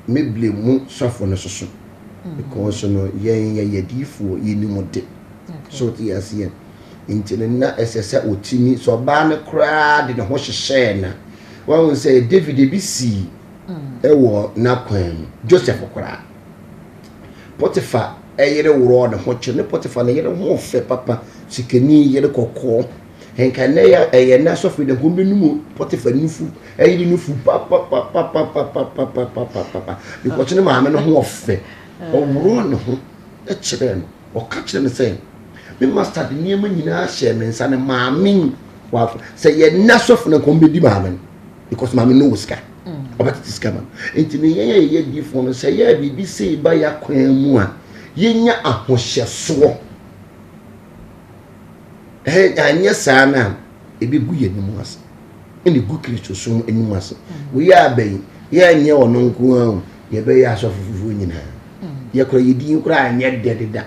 Me blame mu sɔfo no soso because no yɛn yɛyɛ diifoɔ yɛnim de so te aseɛ nti no na ɛsɛ sɛ ɔtumi sɛ ɔbaa no koraa de ne ho hyehyɛɛ na wahu sɛ David ebi sii ɛwɔ n'akwan mu Joseph koraa Potiphar ɛyere worɔ ne ho kyerɛ ne Potiphar ne yere ho fɛ papa sikani yere kɔkɔɔ Nka nnɛ yɛ ɛyɛ nnɛ asɔfo yi dɛ nka wɔbɛnum Potiphar nufu ɛyere nufu papapapapapapapapapa because ne maame no ho ɔfɛ ɔworɔ ne ho kyerɛɛ no ɔka kyerɛ no sɛ me master de nneɛma nyinaa hyɛɛ me nsa ne maame wafa sɛ yɛ nnɛ asɔfo no nka wɔbɛdi maame no because maame no wɔ sika ɔbɛtete sika ma no nti ne yɛn a yɛyɛ diifoɔ no sɛ yɛ biribi sei ba yɛ akwan mu a yɛnya ahohyɛsoɔ. Anyɛ saa no a, ɛbɛgu yɛn anim ase, ɛna ɛgu Kristosom anim ase. Wei aba yi, yɛnyɛ ɔno nko ara o, yɛbɛyɛ asɔfo fufuo nyinaa. Yɛkora yɛ din koraa anyɛ dɛ deda.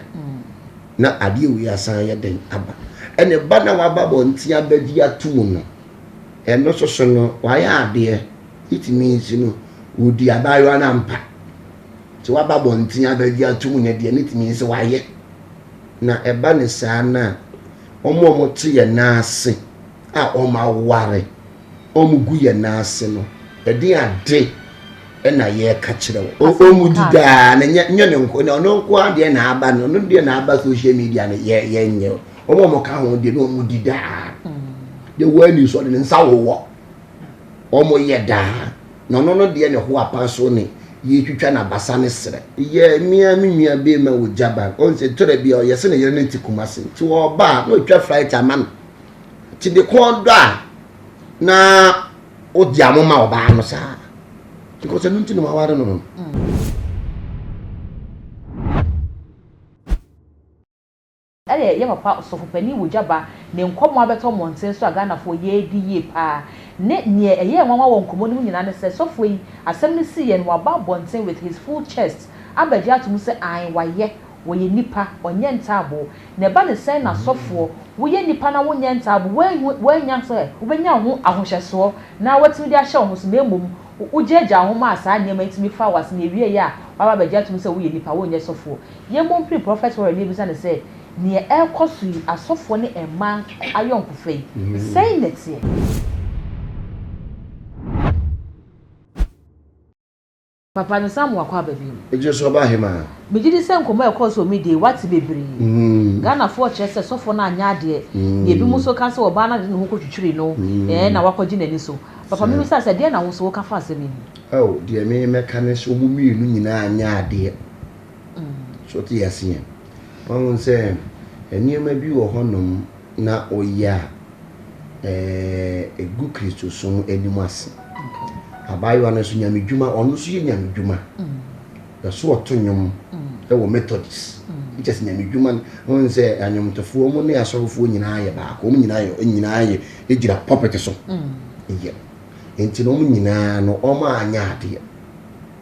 Na adeɛ wei asan yɛ dɛn aba. Ɛna ba na waba abɔnten abɛgye ato mu no, ɛno nso so no, wayɛ adeɛ. It means no, ɔdi abaayewa no ampa. Sɛ waba abɔnten abɛgye ato mu no deɛ, ne tumi sɛ wayɛ. Na ɛba no saa no a, wɔn a wɔte yɛn nan ase a wɔaware, wɔgu yɛn nan ase no, ɛde ade na yɛreka kyerɛ wɔn. Wɔn di daa na nyɛ nyɛ ne nko na ɔno nko ara deɛ na aba no, ɔno deɛ na aba social media no yɛ yɛnyɛ. Wɔn a wɔka ho deɛ na wɔn di daa. Deɛ wɔn ani so ɔde ne nsa wowɔ. Wɔyɛ daa, na ɔno no deɛ ne ho apa so ne yɛtwitwa n'abasa ne serɛ. Yɛ mea me nua beema wɔ Jaban, ɔhu sɛ tɔrɛ bi a ɔyɛ sɛ ne yere no te Kumasi, nti ɔba a na ɔtwa flight ama no, nti ne kɔn dɔ a na ɔdi amo ma ɔbaa no saa, because ɛno nti na waware no no. Ɛyɛ yɛ papa Ɔsɔfopanin Wogyaba ne nkɔmmɔ abɛtɔ mmɔnten so a Ghanafoɔ yɛredi yie paa. Ne neɛ ɛyɛɛ nwanwa wɔ nkɔmmɔ no mu nyinaa ne sɛ sɔfoɔ yi asɛm no siiɛ no waba abɔnten with his full chest abɛgye ato mu sɛ aane wayɛ, wɔyɛ nnipa, ɔnyɛ ntaaboo. Na ɛba ne sɛn na sɔfoɔ woyɛ nnipa na wonyɛ ntaaboo woanhu woannya sɛ wobɛnya wo ho ahohyɛsoɔ na woatumi de ahyɛ wo ho so na mmom wogyaagyaa wo ho maa saa nneɛma yi tumi faa wo ase na ɛwieɛ a woaba abɛgye ato mu sɛ woyɛ nnipa wonyɛ sɔfoɔ. Yɛmmɔ mpiri Prɔfɛt Warren na yɛmmisa no sɛ, Nea ɛrekɔ so yi, asɔfoɔ ne mmaa ayɔnkofa yi, sɛn na ɛteɛ? Papa, mesan ma wakɔ aba bio. Egye so ɔba hemaa. Megye di sɛ nkɔmmɔ a ɛkɔɔ so wɔ media yi, woate bebree. Ghanafoɔ kyerɛ sɛ sɔfoɔ no anyɛ adeɛ, na ebinom nso ka sɛ ɔbaa no de ne ho kɔtwitwirii no na wakɔgye n'ani so. Papa, memmisa sɛ, deɛn na wo nso woka fa asɛm yi ho? Oh, deɛ me mɛka ne sɛ wɔn mmienu nyinaa anyɛ adeɛ. So wote aseɛ? Wahu sɛ nneɛma bi wɔ hɔnom na woyɛ a, ɛgu Kristosom anim ase. Abaayewa no nso nyamedwuma, ɔno nso yɛ nyamedwuma. Ɛso ɔto nnwom wɔ Methodist. Kyɛ sɛ nyamedwuma no, wahu sɛ anwomtofoɔ mu ne asɔfofoɔ nyinaa yɛ baako. Wɔn nyinaa yɛ nyinaa yɛ gyina pulpit so. Yɛ. Nti no wɔn nyinaa no wɔn anyɛ adeɛ.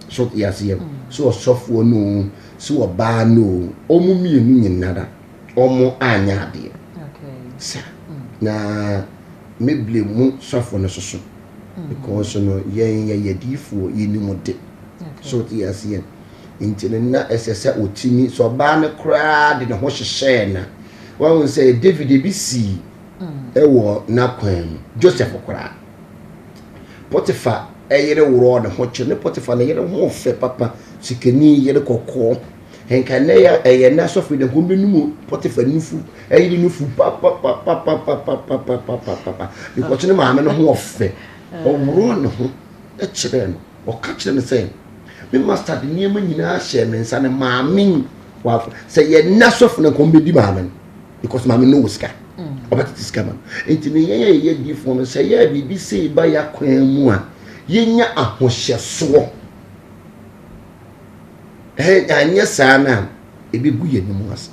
So te aseɛ? So ɔsɔfoɔ no o, so ɔbaa no o, wɔn mmienu nyinara wɔn anyɛ adeɛ. Sa na me blame mu sɔfo no soso because no yɛn yɛyɛ diifoɔ yɛnim de. So te aseɛ? Nti no na ɛsɛ sɛ ɔtumi sɛ ɔbaa no koraa de ne ho hyehyɛɛ na wahu sɛ David ebi sii ɛwɔ n'akwan mu Joseph koraa. Potiphar yere worɔɔ ne ho kyerɛ ne Potiphar ne yere ho fɛ papa, sikani yere kɔkɔɔ. Nka nnɛ yɛ ɛyɛ nnɛ asɔfo yi dɛ nka wɔbɛnum Potiphar nufu yere nufu papapapapapapapapapa because ne maame no ho ɔfɛ. Ɔworɔɔ ne ho kyerɛɛ no. Ɔka kyerɛ no sɛ, me master de nneɛma nyinaa hyɛɛ me nsa ne maame wafa sɛ yɛ nnɛ asɔfo no nka wɔbɛdi maame no. because maame no wɔ sika ɔbɛtete sika ma no nti ne yɛn a yɛyɛ diifoɔ no sɛ yɛ biribi sei ba yɛ akwan mu a yɛnya ahohyɛsoɔ anyɛ saa no a ɛbɛgu yɛn anim ase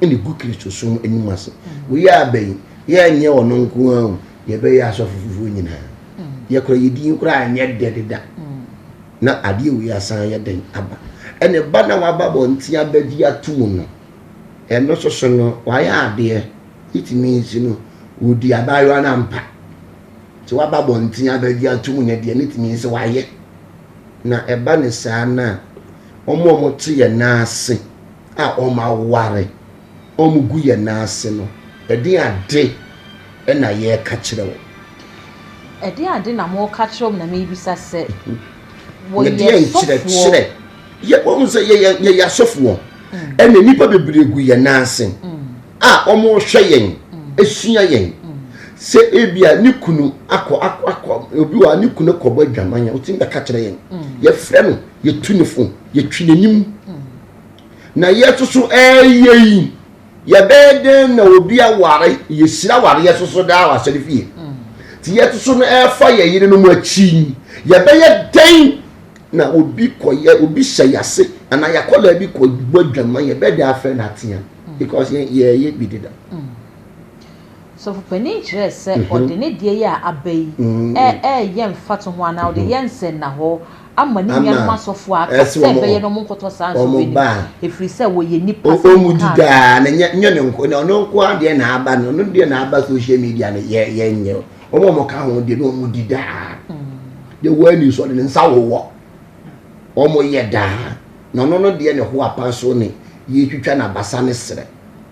ɛna ɛgu Kristosom anim ase wei aba yi yɛnyɛ ɔno nko ara o yɛbɛyɛ asɔfo fufuo nyinaa yɛkora yɛdin koraa anyɛ dɛ deda na adeɛ wei asan yɛ dɛn aba ɛna ba na waba bɔnten abɛgye ato mu no Ɛno nso so no, wayɛ adeɛ. It means no, ɔdi abaayewa no ampa. Sɛ waba abɔnten abɛgye atom no deɛ, it means wayɛ. Na ɛba no saa no a, wɔn a wɔte yɛn nan ase a wɔaware, wɔgu yɛn nan ase no, ɛdeɛn ade na yɛreka kyerɛ wɔn? Ɛdeɛn ade na moreka kyerɛ wɔn na merebisa sɛ, wɔyɛ Ɛdeɛn sɔfoɔ? nkyerɛkyerɛ? Yɛ, wɔn sɛ yɛyɛ, yɛyɛ asɔfoɔ, ɛna nnipa bebree gu yɛn nan ase a wɔrehwɛ yɛn, esua yɛn. Sɛ ebia ne kunu akɔ, akɔ, akɔ, obi wɔ hɔ a ne kunu kɔbɔ adwaman a, ɔtumi bɛka kyerɛ yɛn. Yɛfrɛ no, yɛtu ne fo, yɛtwi n'anim. Na yɛn nso so ɛreyɛ yi, yɛbɛyɛ dɛn na obi aware, yɛhyira awareɛ so so daa wɔ asɔre fie. Nti yɛn nso so no ɛrefa yɛn yerenom akyi yi, yɛbɛyɛ dɛn na obi kɔyɛ, obi hyɛ yɛn ase, anaa yɛakɔlaa bi kɔbɔ adwaman, yɛbɛyɛ dɛn afrɛ no atea? Because yɛn yɛreyɛ bi deda. Sɔfopanin kyerɛɛ sɛ ɔde ne deɛ yi a aba yi reyɛ mfatoho anaa ɔde reyɛ nsɛnnahɔ ama ne nuanom asɔfoɔ a aka sɛ ɛbɛyɛ na wɔnkɔtɔ saa nsɔhwɛ no mu, ɛfiri sɛ wɔyɛ nnipa sɛ Wɔn di daa na nyɛ nyɛ ne nko na ɔno nko ara deɛ na aba no, ɔno deɛ na aba social media no yɛ yɛ nyɛ wɔn a wɔka ho deɛ na wɔn di daa deɛ wɔn ani so ɔde ne nsa wowɔ wɔn yɛ daa na ɔno no deɛ ne ho apa so ne yɛtwitwa n'abasa ne serɛ.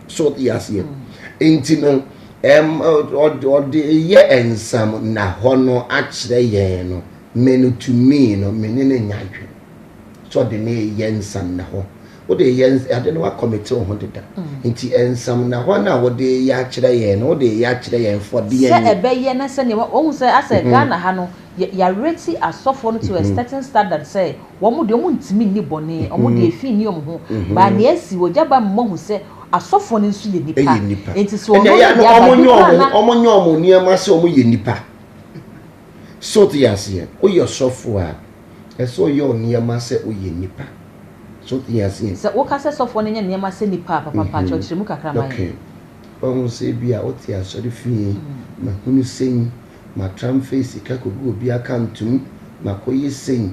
So ɔte aseɛ? Nti no, ɛm, ɔde, ɔde yɛ nsam na hɔ no akyerɛ yɛn no, me no to me no, me ne no nyɛ adwene. So ɔde ne yɛ nsam na hɔ. Wode yɛ ade no wakɔmete wo ho deda. Nti nsam na hɔ no a wode yɛ akyerɛ yɛn no, wode yɛ akyerɛ yɛn for deɛn? Sɛ ɛbɛyɛ na sɛdeɛ wahu sɛ asɛ Ghana ha no, yɛ, yɛareti asɔfoɔ no to a certain standard sɛ Wɔn deɛ wɔn ntumi nni bɔne, wɔn deɛ efi nni wɔn ho. But nea asi, ogya ba ma wɔahu sɛ asɔfoɔ no nso yɛ nnipa. Enti sɛ ɔno ne deɛ aba bi koraa na. Wɔn nyɛ wɔn nneɛma sɛ wɔn yɛ nnipa. So wote aseɛ? Woyɛ ɔsɔfoɔ a, ɛsɛ sɛ woyɛ wo nneɛma sɛ woyɛ nnipa. So wote aseɛ? Sɛ woka sɛ sɔfoɔ no nyɛ nneɛma sɛ nnipa a, papa mpakyɛw kyerɛ mu kakra ma yɛn. Okay. Wahu sɛ ebia wote asɔrefie, mahunu sei, matranfɛ sika kɔgu obi account mu, makɔyɛ sei.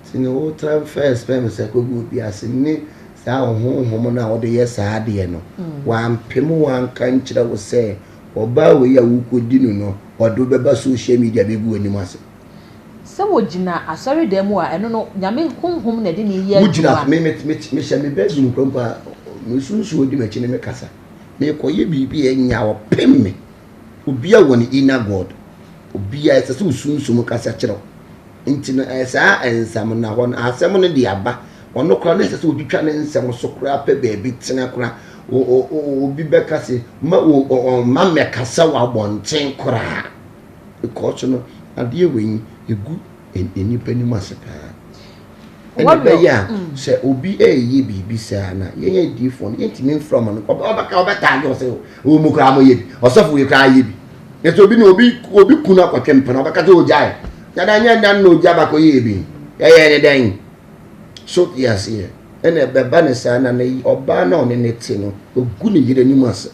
Nti no wo transfer sperm sɛ kɔgu obi ase ne saa honhom no a wode yɛ saa adeɛ no, wampem wo anka nkyerɛ wo sɛ ɔbaa wei a wokɔdi no no, ɔde wo bɛba social media bɛgu w'anim ase. Sɛ wogyina asɔredan mu a, ɛno no, Nyame honhom na ɛde ne yɛ Wogyina, adwuma. me, me, me, mehyɛ me bedroom kora mpo a, me sunsum di m'akyi ne me kasa. Mekɔyɛ biribi a ɛnyɛ a, ɔpem me. Obiara wɔ ne inner God. Obiara, ɛsɛ sɛ wo sunsum kasa kyerɛ wo. Nti no, ɛyɛ saa nsɛm na hɔ no, asɛm no de aba. Ɔno koraa na ɛsɛ sɛ otwitwa ne nsɛm so koraa pɛ baabi tena koraa. Obi bɛka se, ma ɔmma mmɛkasa wɔ abɔnten koraa. Because no, adeɛ wei egu nnipa anim ase paa. Ɛna ɛbɛyɛ a sɛ obi reyɛ biribi saa na yɛn adiyifoɔ no yɛntumi mfrɛ ɔma no ɔbɛka ɔbɛtaage ɔsɛ wɔn mu koraa moyɛ bi ɔsɔfo wei koraa yɛ bi na sɛ obi ne obi obi kunu akɔtwe mpena ɔbɛka sɛ ogyae dada nyɛ nda na ogya bakɔ yɛ bi yɛyɛ ne dɛn so te aseɛ ɛna ɛbɛba ne saa na ne ɔbaa na ɔne ne te no ogu ne yere anim ase.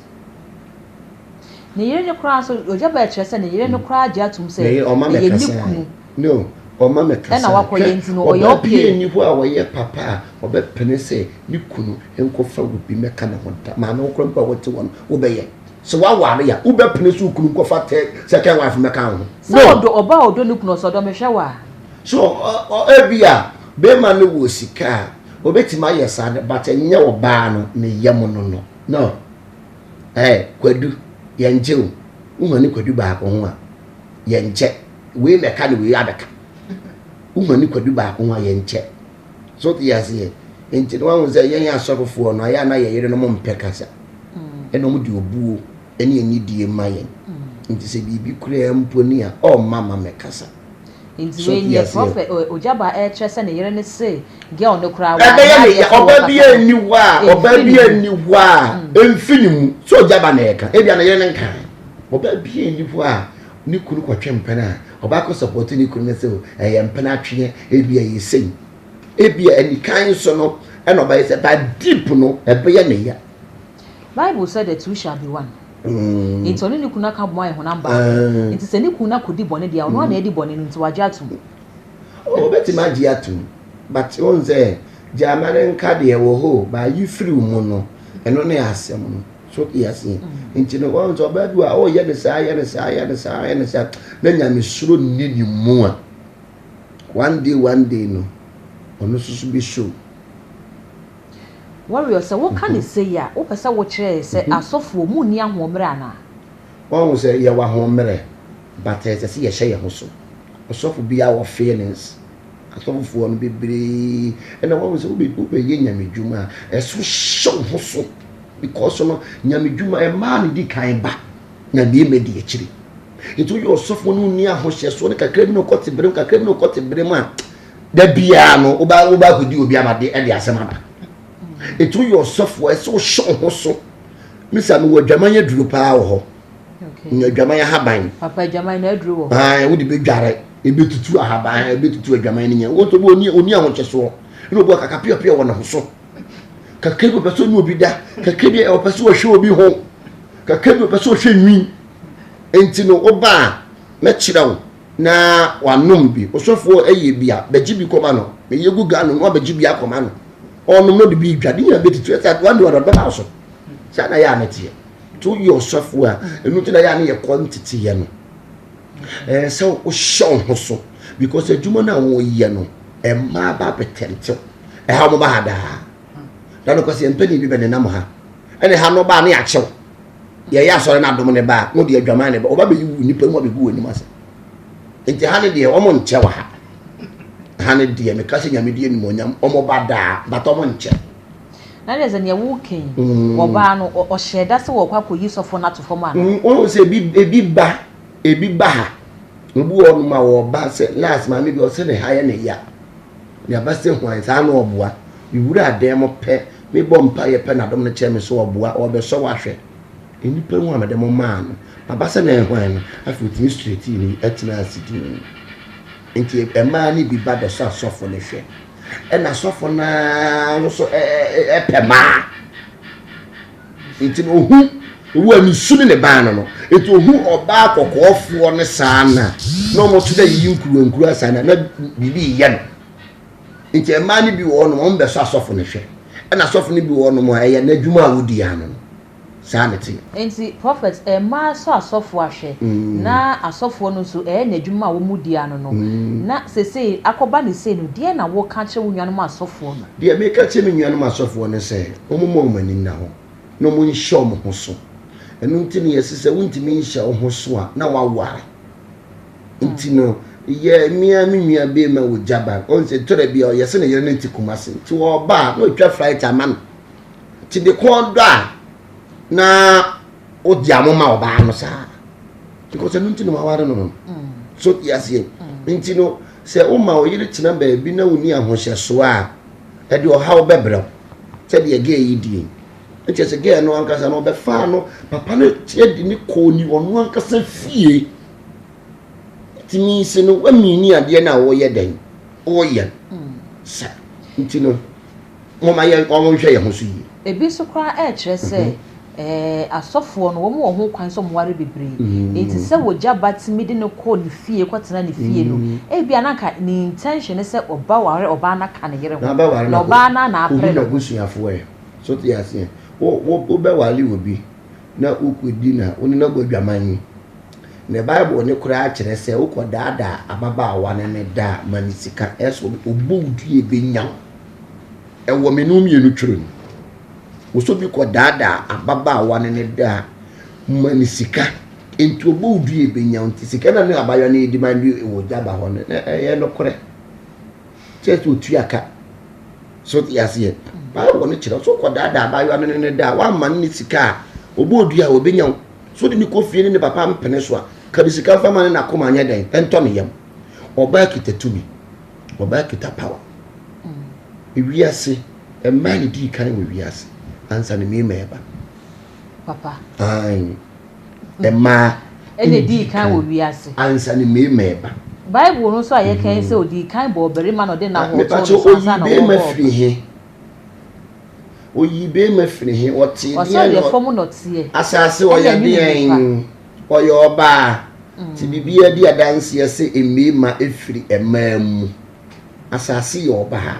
Ne yere no koraa nso ogya bɛɛ kyerɛ sɛ ne yere no koraa gye atum sɛ ɛyɛ ne kunu. No, ɔma me kasa. Ɛna wakɔyɛ nti no ɔyɛ Ɔbaa okay. biara nni hɔ a ɔyɛ papa a ɔbɛpene sɛ ne kunu nkɔfa obi mmɛka ne ho da. Maame wo koraa mpo a wote hɔ no, wobɛyɛ. Sɛ woaware a, wobɛpene sɛ wo kunu nkɔfa third, second wife mmɛka wo ho? Sɛ No! ɔdɔ ɔbaa a ɔdɔ ne kunu, ɔsɛ ɔdɔ mehwɛ wo a. So ɔ, ɔ, ebia barima no wɔ sika a, ɔbɛtumi ayɛ saa no, but ɛnyɛ ɔbaa no ne yam no no. No. Ɛɛ, Kwadu, yɛngye wo. Wohwane kwadu baako ho a, yɛnkyɛ. Wei mɛka ne wei abɛka. Wohwane kwadu baako ho a, yɛnkyɛ. So wote aseɛ? Nti no wahu sɛ yɛn asɔfofoɔ no, ayɛ a na yɛn yerenom mpɛ kasa. Ɛna wɔn de obuo ne anidie ma yɛn. Nti sɛ biribi koraa mpo ni a, ɔmma ma mɛkasa. Nti wei neɛ prɔfɛt Ogyaba ɛrekyerɛ sɛ ne yere no se girl no koraa wanyɛ adeɛ sɛ wɔkasa Ɔbaa bi no nni hɔ a ɔbaa bi nni hɔ a ɛmfi ne mu sɛ Ogyaba na ɛka ebia ne yere no nkae. Ɔbaa bi nni hɔ a ne kunu kɔtwe mpena a ɔbaa kɔ sɔpɔte ne kunu no sɛ ɛyɛ mpena atweɛ ebia ɛyɛ sei ebia anikan so no ɛna ɔbɛyɛ sɛ but deep no ɛbɛyɛ ne ya. Bible sɛ the two shall be one. Nti ɔne ne kunu aka abom ayɛ honam baako. Nti sɛ ne kunu no akɔdi bɔne deɛ a, ɔno ara na adi bɔne no nti wagye atom. Ɔbɛtumi agye atom but wohu sɛ gyama no nka deɛ wɔ hɔ o, but ayi firi wo mu no, ɛno ne asɛm no. So wote aseɛ? Nti no wohu sɛ ɔbaa bi wɔ a ɔyɛ ne saa, yɛ ne saa, yɛ ne saa, yɛ ne saa, na nyamesuro nni ne mu a, one day one day no. Ɔno nso so bɛhyɛ o. Warrior, sɛ woka ne sei a, wopɛ sɛ wokyerɛ sɛ asɔfoɔ mu nni ahoɔmmerɛ anaa? Wɔn sɛ yɛwɔ ahoɔmmerɛ, but ɛsɛ sɛ yɛhyɛ yɛn ho so. Ɔsɔfo biara wɔ feelings. Asɔfofoɔ no bebree ɛna wɔn sɛ wobɛyɛ nyamedwuma a, ɛso hyɛ wo ho so, because no nyamedwuma mmaa no di kan ba na mmarima di akyire. Nti woyɛ ɔsɔfoɔ no nni ahohyɛsoɔ no kakra bi na ɔkɔte berem, kakra bi na ɔkɔte berem a, da biara no woba woba akɔdi obi amade ɛde asɛm aba. Nti woyɛ ɔsɔfoɔ, ɛsɛ wohyɛ wo ho so. Misa mewɔ adwaman aduro paa wɔ hɔ. Nya adwaman ahaban. Papa, adwaman na aduro wɔ hɔ. Ae, wode bɛdware, ɛbɛtutu ahaban, ɛbɛtutu adwaman no nyinaa. Wɔn nso ɔni ɔni ahokyɛsoɔ. Ɛna obi wɔ kaka piapia wɔ ne ho so. Kakra bi ɔpɛ sɛ ɔne obi da, kakra bi ɔpɛ sɛ ɔhwɛ obi ho, kakra bi ɔpɛ sɛ ɔhwɛ nwi. Nti no woba a, mɛkyerɛ wo na wanom bi. Ɔsɔfoɔ ɛyɛ bi a, bɛgye bi kɔma no. Meyɛ gu gallon na wabɛgye bi akɔma no. Ɔnom no de bi dwa, ne nyinaa bɛtutu. Ɛsɛ one day ɔde bɛba wo so. Saa na yɛ a ne teɛ. Nti woyɛ ɔsɔfoɔ a, ɛno nti na yɛ a ne yɛkɔ nteteyɛ no. Ɛyɛ sɛ wohyɛ wo ho so, because adwuma no a wɔyɛ no, mmaa ba bɛtɛntew. Ɛha wɔn ba ha daa. Na no kɔsɛ mpanin bi bɛnenam ha. Ɛne ha no ba ne akyɛw. Yɛyɛ asɔre no adom ne ba a, na ɔde adwaman ne ba. Ɔba bɛyi wo nipa mu abɛgu w'anim ase. Nti ha ne deɛ, wɔn nkyɛ wɔ ha. Ha ne deɛ, meka sɛ Nyame di animuonyam, wɔn ba daa, but wɔn nkyɛ. Na deɛ sɛ nea woka yi, ɔbaa no, ɔhyɛɛ da sɛ wɔkɔ akɔyi sɔfo no ato fam anaa? Wɔn sɛ ebi ebi ba ebi ba ha. Obi wɔ hɔnom a wɔba sɛ last maame bi ɔsɛ ne ha yɛ ne ya. Ne aba sɛ hwan saa na ɔboa. Mewura adan mu pɛ, mebɔ mpaeɛ pɛ na adom no kyerɛ me sɛ ɔboa, ɔrebɛsɔ wo ahwɛ. Nnipa hu a mede mo maa no, maba sɛ na hwan no, afei ɔtumi straightii ne ɛtena ase dinn. Nti mmaa no bi ba bɛsɔ asɔfo no hwɛ. Ɛna asɔfo no ara nso pɛ mmaa. Nti no ohu owu a ne su ne ne baa no no. Nti ohu ɔbaa kɔkɔɔfoɔ no saa na na wɔn nso dɛ yiyi nkuruwa nkuruwa saa na na biribi yɛ no. Nti mmaa no bi wɔ hɔ nom wɔn bɛsɔ asɔfo no hwɛ. Ɛna asɔfo no bi wɔ hɔ nom a ɛyɛ n'adwuma a wodi ano no. Saa na ɛte. Enti prophet, mmaa sɔ asɔfoɔ ahwɛ, na asɔfoɔ no nso ɛyɛ n'adwuma a wɔn di ano no, na seesei akɔba no sei no, deɛn na woka kyerɛ wo nuanom asɔfoɔ no? Deɛ meka kyerɛ me nuanom asɔfoɔ ne sɛ, wɔmma wɔn ani nna hɔ, na wɔnhyɛ wɔn ho so. Ɛno nti na yɛse sɛ wontumi nhyɛ wo ho so a, na woaware. Nti no, yɛ me ara me nua barima wɔ Jaban, ɔhu sɛ tɔrɔ bi a yɛse ne yere no te Kumasi, nti ɔba a na ɔtwa flight ama no. Nti ne kɔn dɔ a na ɔdi amo ma ɔbaa no saa, because ɛno nti na waware no no. So te aseɛ? Nti no sɛ woma wo yere tena baabi na wonni ahohyɛsoɔ a, ɛde ɔhaw bɛbrɛ wo sɛdeɛ gɛɛ yi die. Nkyɛ sɛ gɛɛ no ankasa no ɔbɛfaa no papa no teɛ de ne kɔɔ ni ɔno ankasa fie. Nti sɛ no wamini adeɛ no a wɔyɛ dɛn wɔyɛ sa nti no Momma yɛn wɔn nhwɛ yɛn ho so yie. Ebi nso koraa ɛrekyerɛ sɛ ɛɛ asɔfoɔ no wɔn wɔ ho kwan sɛ wɔn ware bebree. Enti sɛ wɔgya ba tumi de no kɔ ne fie kɔtena ne fie no, ebia na anka ne intention ne sɛ ɔba ware ɔbaa no aka ne yere ho. Na abɛware Na no ɔbaa no ara na akɔhu apere no. n'abusuafoɔ ɛ. So te aseɛ? Wo wo wobɛware obi na wokɔdi na wo ne no abɔ adwaman. Na Bible no koraa kyerɛ sɛ wokɔdaadaa ababaawa no ne da a, ma no sika. Ɛsɛ ɔbɔ wo dua ɛbɛnya wo. Ɛwɔ me ne wo mmienu twerɛ mu. Wo sɛ obi kɔdaadaa ababaawa no ne da a, ma no sika. Nti ɔbɔ wo dua ɛbɛnya wo. Nti sika na ne abaayewa no redi ma no wɔ gya ba hɔ no, na ɛyɛ nokorɛ. Kyerɛ sɛ ɔtua ka. So te aseɛ? Bible no kyerɛ sɛ wokɔdaadaa abaayewa no ne ne da a, woamma no ne sika a, ɔbɔ wo dua a ɔbɛnya wo. So wode no kɔ fie ne ne papa mpene so a, ka ne sika mfa ma ne n'akoma nyɛ dɛn? Ɛntɔ ne yam. Ɔbaa kita tumi. Ɔbaa kita power. Ewiase, mmaa na edii kan wɔ wiase ansa na mmarima ɛba. Papa. Ayi. Mmaa ɛna edii kan wɔ wiase ansa na mmarima ɛba. Bible no nso a yɛka yi sɛ odii kan bɔɔ ɔbarima na ɔde nna hɔ too no so ansa na Mepakyɛ oyi ɔrebɔ barima ɔbaa. firi he? Oyi barima firi he? Ɔte Ɔsɛ deɛn ɔyɛ na fam nɔteɛ. Asase Ɛna ɔyɛ ɛnwene deɛn? nipa. Ɔyɛ ɔbaa. Nti biribiara di adanseɛ sɛ mmarima firi mmaa mu. Asase yɛ ɔbaa.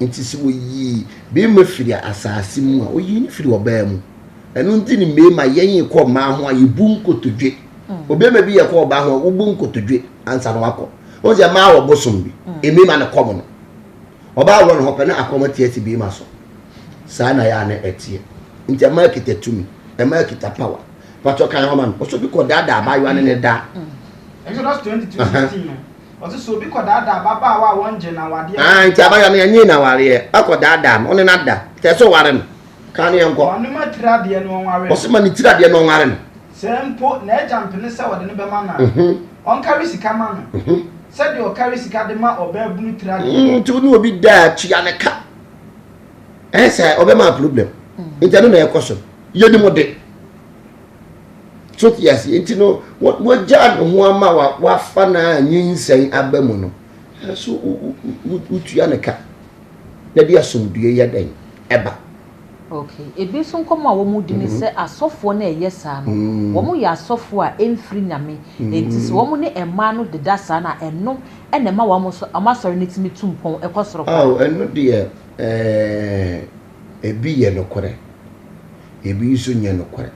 Nti sɛ wɔyii barima firi asase mu a, wɔyii no firi ɔbaa mu. Ɛno nti ne mmarima yɛn kɔ mmaa ho a yɛbu nkotodwe. Obarima bi yɛ kɔ ɔbaa ho a wobu nkotodwe ansa na wakɔ. Wɔn sɛ mmaa wɔ bosom bi, mmarima no kɔm no. Ɔbaa worɔ ne ho pɛ na akɔm ate asi bɛrima so. Saa na ɛyɛ a na ɛteɛ. Nti ɛmaa kita tumi, ɛmaa kita power. Patɔ kan hɔ ma no. Ɔsɛ obi kɔ daadaa abaayewa ne ne da. Exodus 22:16 no, ɔsɛ sɛ obi kɔ daadaa ababaawa a wɔngye no awadeɛ. Ah, nti abaayewa no yɛnyee no awareɛ. Akɔ daadaa no, ɔne no ada. Nti ɛsɛ ɔware no. Kan no yɛnkɔ. Ma no ma tiri adeɛ no ɔnware no. Ɔsɛ ma ne tiri adeɛ no ɔnware no. Sɛ mpo n'agya mpene sɛ ɔde no bɛma no a, ɔnkari sika ma no, sɛdeɛ ɔkari sika de ma ɔbaabunu tiri adeɛ. Nti wo ne obi da a, tua ne ka. Ɛyɛ sɛ ɔbɛma problem. Nti ɛno na ɛkɔ so. Yɛnim de. So te ase. Nti no, wagya ne ho ama wa wafa na nyinsɛn aba mu no. So wotua ne ka. Na de asomdue yɛ dɛn ɛba. Okay. Ebi nso nkɔmmɔ a wɔn di ne sɛ asɔfoɔ no a ɛyɛ saa no, wɔn yɛ asɔfoɔ a ɛmfiri Nyame. Enti sɛ wɔn ne mmaa no deda saa no a, ɛno na ɛma wɔn nso wɔn asɔre no tumi tu mpɔn kɔ soro paa. Oh, ɛno deɛ ɛɛ ebi yɛ nokorɛ, ebi nso nyɛ nokorɛ.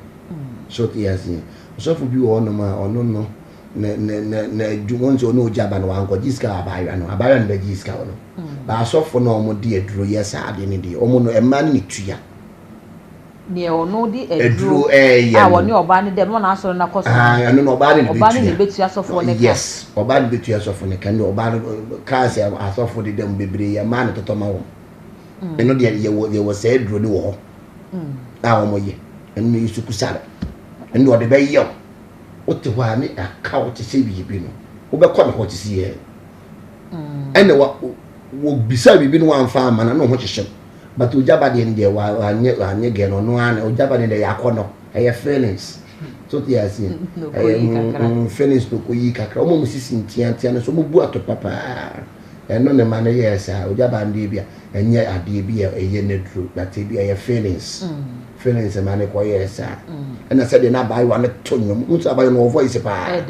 So te aseɛ? Ɔsɔfo bi wɔ hɔnom a ɔno no na na na na adwuma wɔn sɛ ɔne ogya ba no wankɔgye sika wɔ abaayewa no abaayewa no bɛgye sika wɔ no ba asɔfo na wɔn de aduro yɛ saa adeɛ no deɛ wɔn no mmaa no ne tua. Deɛ ɔno de aduro a wɔne ɔbaa no dɛ ɛbɛma n'asɔre no akɔ so. Ɛno no ɔbaa no na ɔbaa no na ebetua asɔfoɔ no ka. Yes, ɔbaa no betua asɔfo no ka ne ɔbaa no kaa sɛ asɔfo de dɛm bebree yɛ mmaa no totɔ ma wɔn. Ɛno deɛ yɛwɔ yɛwɔ saa aduro no wɔ hɔ a wɔn yɛ ɛno no yɛ sukusare ɛno deɛ ɔde bɛyɛ o. Wote hɔ a ne aka wo te sɛ biribi no, wobɛkɔ ne hɔ te sɛ yɛn. Ɛna wa wɔbisa biribi no wamfa ama no na ho hyehyɛ no. But ogyaba deɛ no deɛ wanyɛ wanyɛ gɛ no ɔno ara na ogyaba deɛ deɛ akɔ no ɛyɛ feelings. So te aseɛ ɛyɛ feelings no kɔ yi kakra. Wɔn mu sisi ntiantia no so wɔn bu ato papaa. Ɛno ne ma no yɛɛ saa. Ogyaba no deɛ bi a ɛnyɛ adeɛ bi a ɛyɛ n'aduro but ebi ɛyɛ feelings. Feelings ma no kɔyɛɛ saa. Ɛna sɛdeɛ na abaayewa no to nnwom, wohu sɛ abaayewa no wɔ voice paa.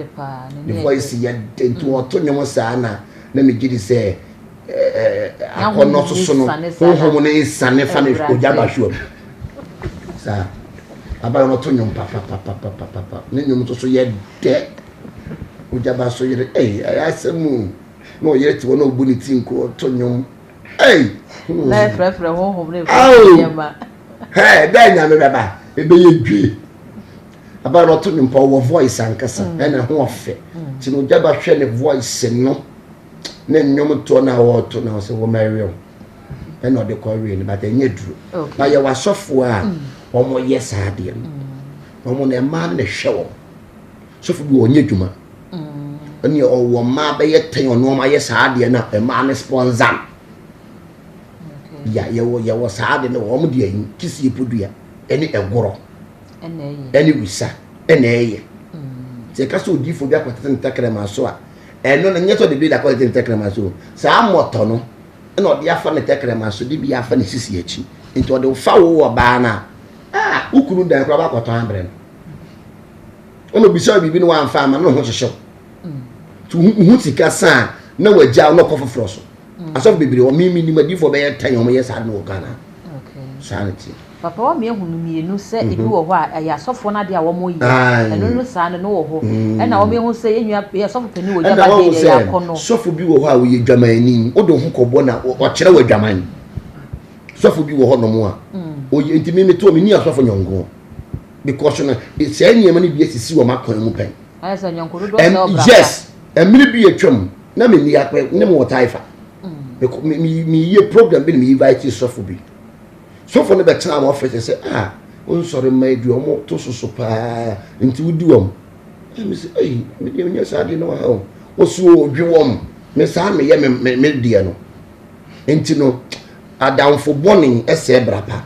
Ne voice yɛ dɛ nti ɔto nnwom saa na na megye di sɛ akɔnnɔ soso no honhom no nsane fa ne ogya ba hwewa mu. Saa abaayewa no to nnwom papapapapapa ne nnwom nso so yɛ dɛ. Ogya ba so yere ɛy ɛyɛ asɛm o na ɔyere te hɔ na ɔbu ne ti nko ɔto nnwom ɛy. Na ɛfrɛfrɛ honhom ne ɛfrɛfrɛ nneɛma. Hɛɛ dɛ Nyame bɛba ebɛyɛ dwe. Aba no ɔto nwom pa ɔwɔ voice ankasa mm. ɛna ho ɔfɛ. Mm. Nti no gyaba hwɛ ne voice no ne nnwom toɔ na ɔɔto na ɔsɛ wɔn ɛwe o. Ɛna ɔde kɔ wee no but ɛnyɛ duro. Na yɛwɔ asɔfoɔ a mm. wɔn yɛ saa adeɛ no. Wɔn na mmaa no na ɛhwɛ wɔn. Sɔfo bi ɔnyɛ adwuma. Ɛne ɔwɔ mmaa bɛyɛ tɛn ɔno wɔn ayɛ saa adeɛ na mmaa no sponsor no. Ya yɛwɔ yɛwɔ saa ade no wɔn de ayi kisie podua ɛne ɛgorɔ ɛne wisa ɛna ɛyɛ mm. sɛ ɛka sɛ odiifo bi akɔtete ne tɛkrɛma so a ɛno no nyɛ sɛ ɔde bi akɔtete ne tɛkrɛma so saa mmɔtɔ no ɛna ɔde afa ne tɛkrɛma so de bi afa ne sisi akyi nti ɔde fa wo wɔ baa no a a wo kunu dan koraa bakɔtɔn abrɛ no ɛna obisa biribi no wamfa ama no ho hyehyew nti wo sika saa na wagya na ɔkɔ foforɔ so Asɔfo bebree wɔ me nim adiifoɔ bɛyɛ tɛn wɔn yɛ saa no wɔ Ghana. Saa na ti. Papa wa mi ehunu mmienu sɛ ebi wɔ hɔ a ɛyɛ asɔfoɔ no adeɛ a wɔn yɛ ɛno no saa no no wɔ hɔ ɛna wɔn ehu sɛ yɛn nua yɛ sɔfo panyin wɔ gyaba deɛ yɛ akɔ no. Sɔfo bi wɔ hɔ a ɔyɛ dwamanni wode ho kɔbɔ na ɔkyerɛ wɔ adwaman sɔfo bi wɔ hɔ nom a ɔyɛ nti me meto me ni asɔfo nyɔnko because no saa nneɛma no bi asisi wɔ m'akwan mu pɛn. Ayɛ sɛ nyɔnko dodoɔ sɛ ɔbra pa. Yes mmere bi atwam na me ni akpɛ ne mo wɔ taifa meyɛ program bi na me invite sɔfo bi sɔfo no bɛtena mo office sɛ ah nsɔre mma adi ɔmo to soso paa nti wodi wɔn ɛmi sɛ ɛyi me deɛ nyɛ saa deɛ no wɔ ha o wɔsi odwi wɔn me saa meyɛ me me me deɛ no nti no adamfo bɔne ɛsɛ bra pa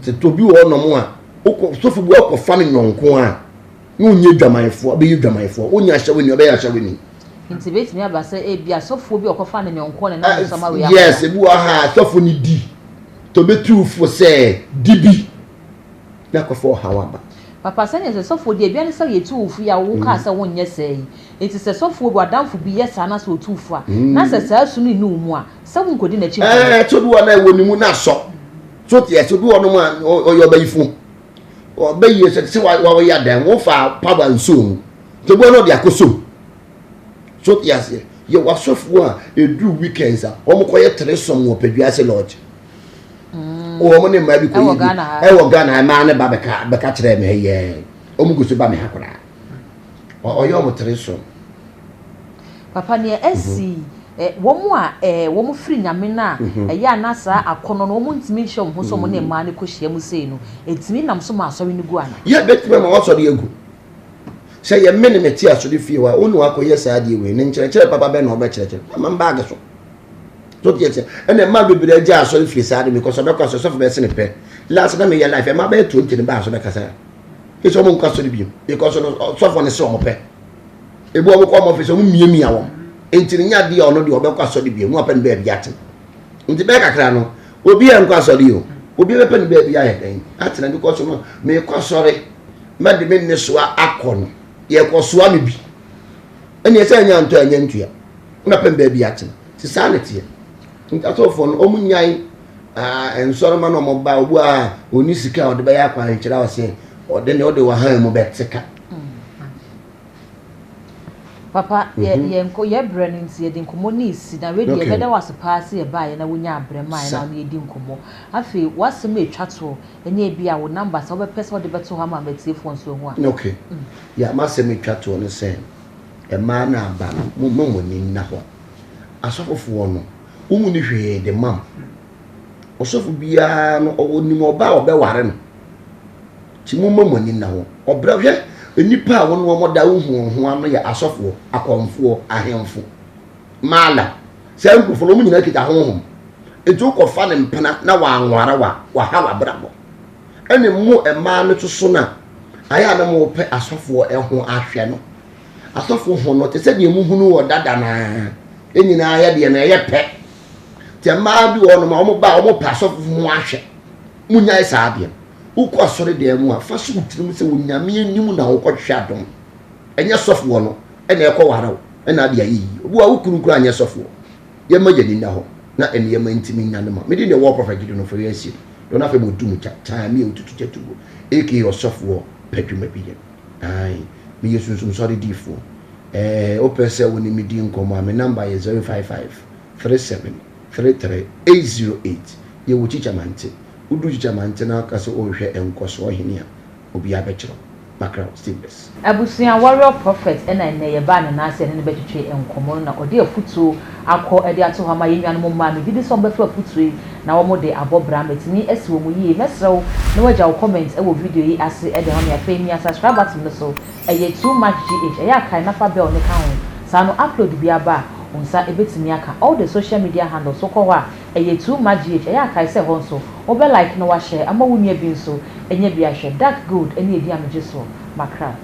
sɛ tobi wɔ hɔnom a wokɔ sɔfo bi wakɔfa no nyɔnko a na ɔnyɛ dwamanfoɔ ɔbɛyɛ dwamanfoɔ ɔnyɛ ahyɛwani ɔbɛyɛ ahyɛwani. Nti ebetumi aba sɛ ebi asɔfoɔ bi a ɔkɔfa ne nyɔnko ne nam nsɛm awie akɔda. Yes, ebi wɔ ha asɔfo no di tɔ bɛtu fo sɛ di bi na akɔfa ɔhaw aba. Papa sɛnea sɛ sɔfoɔ di ebia ne sɛ yɛtu wo fo yi a wo kaa sɛ wonyɛ saa yi nti sɛ sɔfoɔ bi w'adamfo bi yɛ saa na sɛ ɔtu wo fo a na sɛ saa su no nni wo mu a sɛ wonkɔdi n'akyi nkɔyɛ. Ɛɛ sɛ obi wɔ hɔ na ɛwɔ ne mu na asɔ so te ase obi wɔ hɔnom a ɔyɛ ɔbayifo ɔbɛyie sɛ sɛ wɔyɛ adan wofa power nsuo mu nti obi wɔ no ɔde akɔ som so te aseɛ. Yɛwɔ asɔfoɔ a ɛduru weekends a wɔn kɔyɛ threesome wɔ Peduase Lodge. Wɔn ne mmaa bi kɔyɛ bi ɛwɔ Ghana mmaa ne ba bɛka bɛka kyerɛ me yɛ wɔn gu so ba me ha koraa. Ɔyɛ wɔn threesome. Papa nea asi wɔn a wɔn firi Nyame no a ɛyɛ a na saa akɔnɔ no wɔn ntumi nhyɛ wɔn ho sɛ wɔn ne mmaa no kɔ hyia mu sei no ɛtumi nam so ma asɔre no gu ana? Yɛ bɛtumi ama wɔasɔre agu. Sɛ yɛ me ne me te asɔre fie hɔ a, wo ne wakɔyɛ saa adeɛ wei ne nkyerɛkyerɛ papa bɛn na ɔbɛkyerɛkyerɛ ama baage so. So te sɛ ɛna mmaa bebree agya asɔre fie saa de because ɔbɛkɔ asɔre sɔfo bɛse ne pɛ. Last na meyɛ life mmaa bɛyɛ 20 ne baa so bɛkasa. Ɛsɛ ɔmo nkɔ asɔre bio because no sɔfo ne se ɔmo pɛ. Ebi ɔmo kɔ ɔmo office ɔmo miamia wɔn. Nti ne nya adeɛ ɔno deɛ ɔbɛkɔ asɔre bio mu apɛ ne baabi atena. Nti bɛyɛ kakra no obi a nkɔ asɔre o obi bɛpɛ ne baabi ayɛ dɛn atena because no mekɔ asɔre mɛde me nnesoa akɔ no yɛkɔsoa me bi ɛne ɛsɛ ɛnyɛ antɔ ɛnyɛ ntua na pɛn baabi atena te saa ne teɛ nti asɔfoɔ no ɔmo nyan nsɔrɔma na ɔmo ba obu a ɔni sika a ɔde bɛyɛ akwankyerɛ a ɔsɛ ɔde ne ɔde wahan mu bɛte ka. Papa, yɛ mhm. yɛ nkɔ yɛ brɛ no nti yɛde nkɔmɔ ne esi na wei deɛ yɛbɛda wase paa sɛ yɛbaeɛ na wonya abrɛ maa yɛ na wɔn yɛdi nkɔmɔ afei wasɛm a etwa toɔ Ɛnyɛ ebia wo number sɛ wobɛpɛ sɛ wode bɛto hɔ ama m'atiefoɔ nso ahu a. Ok, yeah, m'asɛm etwa toɔ ne sɛ, mmaa no aba no, momma mo ani nna hɔ. Asɔfofoɔ no, wɔn nni hwee de ma mo. Ɔsɔfo biara no, ɔnim ɔbaa a ɔbɛware no. Nti momma mo ani nna hɔ. Ɔbrɛ, hwɛ, nnipa a wɔne wɔn da wohu wɔn ho ano yɛ asɔfoɔ, akɔmfoɔ, ahemfo. Maala, saa nkurɔfoɔ no, wɔn nyinaa kita honhom. Nti wokɔfa ne mpena na wanware wa, waha w'abrabɔ. Ɛne mo mmaa no soso no a, ayɛ a na mopɛ asɔfoɔ ho ahwɛ no. Asɔfoɔ ho no, te sɛ deɛ mohunu wɔ dada no ara, yɛn nyinaa yɛ deɛ no ɛyɛ pɛ. Nti mmaa bi wɔ hɔnom a wɔn ba a wɔpɛ asɔfoɔ ho ahwɛ. Monyae saa adeɛ no. Wokɔ asɔre dan mu a, fa so wo tirim sɛ Onyame anim na wokɔhwehwɛ adom. Ɛnyɛ sɔfoɔ no ɛna ɛkɔware wo ɛna ade ayɛ yie. Obi wɔ hɔ a wo kunu koraa nyɛ sɔfoɔ. Yɛmma yɛn ani nna hɔ na nneɛma ntumi nnya no ma. Me din de War Prophet Gideon Ofori Asiedu. Dɔn afei mo du mu kya kyaa me a otutu gya tu gu aka ɔsɔfoɔ pɛ dwuma bi yɛ. Ae, meyɛ sunsum sɔre diifoɔ. Ɛɛ, wopɛ sɛ wo ne me di nkɔmmɔ a, me number yɛ 055 37 33 808. Yɛwɔ Kyikya-Mante. Wodu Kyikya-Mante na woka sɛ worehwɛ Nkɔsoɔ Hene a, obiara bɛkyerɛ wo. Mackerel, stay blessed. Abusua Warrior Prophet na nnɛ yɛbaa ne nan ase yɛne no bɛtwetwe nkɔmmɔ no na ɔde afutuo akɔ de ato hɔ ama yɛn nuanom mmaa. Megye di sɛ wɔbɛfa afutuo yi na wɔde abɔ bra. Matumi asi wɔn yie. Mɛsrɛ wo na woagya wo comment wɔ video yi ase de ama me. Afei mia subscribe button no so. Ɛyɛ too much GH. Ɛyɛ a kae na fa bell no ka ho. Saa no upload biara ba a, wo nsa bɛtumi aka. All the social media handles wokɔ hɔ a, Ɛyɛ too much GH ɛyɛ a kae sɛ ɛhɔ nso wo bɛ like na wa share ama wo nua bi nso anya bi ahwɛ Dark gold ɛne edin a megye soɔ Mackerel.